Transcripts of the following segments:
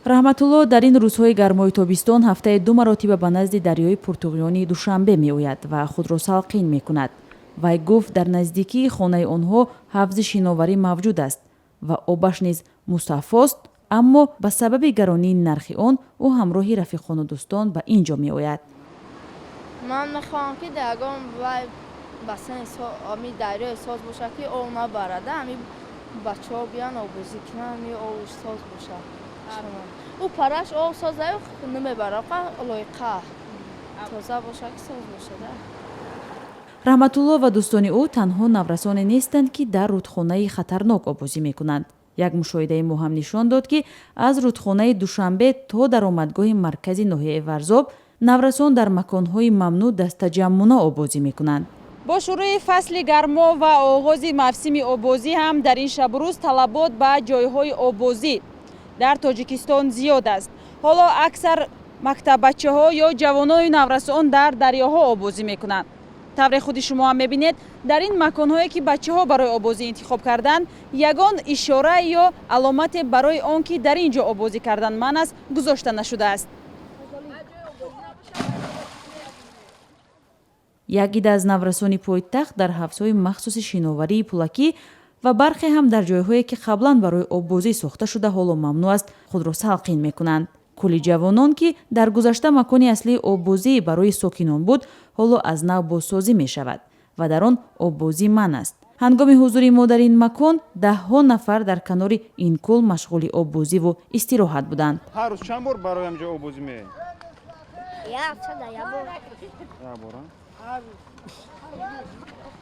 Раҳматулло дар ин рӯзҳои гармои тобистон ҳафтае ду маротиба ба назди дарёи пуртуғёнии Душанбе меояд ва худро салқин мекунад. Вай гуфт, дар наздикии хонаи онҳо ҳавзи шиноварӣ мавҷуд аст ва обаш низ мусаффост, аммо ба сабаби гаронии нархи он ӯ ҳамроҳи рафиқону дӯстон ба ин ҷо меояд. Ман мехоҳам, ки дар ягон вай бассейни ами дарёи соз бошад, ки об набарада, ами бачаҳо биён, оббозӣ кунанд, ами обш соз бошад. Ӯ параш об соза намебарад, лоиқа тоза бошад, ки соз бошад. Раҳматулло ва дӯстони ӯ танҳо наврасоне нестанд, ки дар рудхонаи хатарнок оббозӣ мекунанд. Як мушоҳидаи мо ҳам нишон дод, ки аз рудхонаи Душанбе то даромадгоҳи маркази ноҳияи Варзоб наврасон дар маконҳои мамнӯъ дастаҷамъона оббозӣ мекунанд. Бо шурӯи фасли гармо ва оғози мавсими оббозӣ ҳам дар ин шабу рӯз талабот ба ҷойҳои оббозӣ дар Тоҷикистон зиёд аст. Ҳоло аксар мактаббачаҳо ё ҷавонону наврасон дар дарёҳо оббозӣ мекунанд. Тавре худи шумо ҳам мебинед, дар ин маконҳое, ки бачаҳо барои оббозӣ интихоб карданд, ягон ишора ё аломате барои он ки дар ин ҷо оббозӣ кардан манъ аст, гузошта нашудааст. Як идда аз наврасони пойтахт дар ҳавзҳои махсуси шиноварии пулакӣ ва бархе ҳам дар ҷойҳое, ки қаблан барои оббозӣ сохта шуда, ҳоло мамнӯъ аст, худро салқин мекунанд. Кӯли Ҷавонон, ки дар гузашта макони аслии оббозӣ барои сокинон буд, ҳоло аз нав бозсозӣ мешавад ва дар он оббозӣ манъ аст. Ҳангоми ҳузури мо дар ин макон даҳҳо нафар дар канори ин кӯл машғули оббозиву истироҳат буданд. Ҳар рӯз чанд бор барои ҳамҷо оббозӣ меоед? Як ҳафтада як бор. Як бор,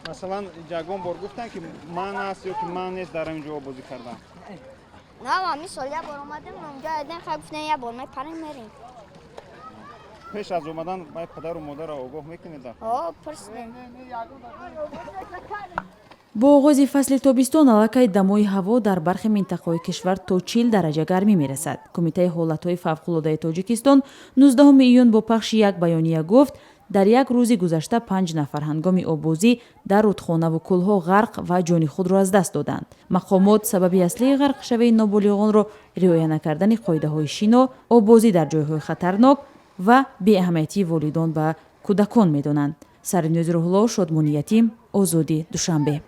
масалан, ягон бор гуфтанд, ки манъ аст ё ки манъ нест дар ҳамин ҷо оббозӣ кардан? На, ҳамин сол як бор омадем онҷо, дидем, хай, гуфтем, як бор мепарем, мерем. Пеш аз омадан бай падару модарро огоҳ мекунед? Ҳо, пурсидем. Бо оғози фасли тобистон аллакай дамои ҳаво дар бархе минтақаҳои кишвар то 40 дараҷа гармӣ мерасад. Кумитаи ҳолатҳои фавқулодаи Тоҷикистон 19 июн бо пахши як баёния гуфт, дар як рӯзи гузашта панҷ нафар ҳангоми оббозӣ дар рудхонаву кӯлҳо ғарқ ва ҷони худро аз даст доданд. Мақомот сабаби аслии ғарқшавии ноболиғонро риоя накардани қоидаҳои шино, оббозӣ дар ҷойҳои хатарнок ва беаҳамиятии волидон ба кӯдакон медонанд. Сарниёзи Рӯҳулло, Шодмони Ятим, Озодӣ, Душанбе.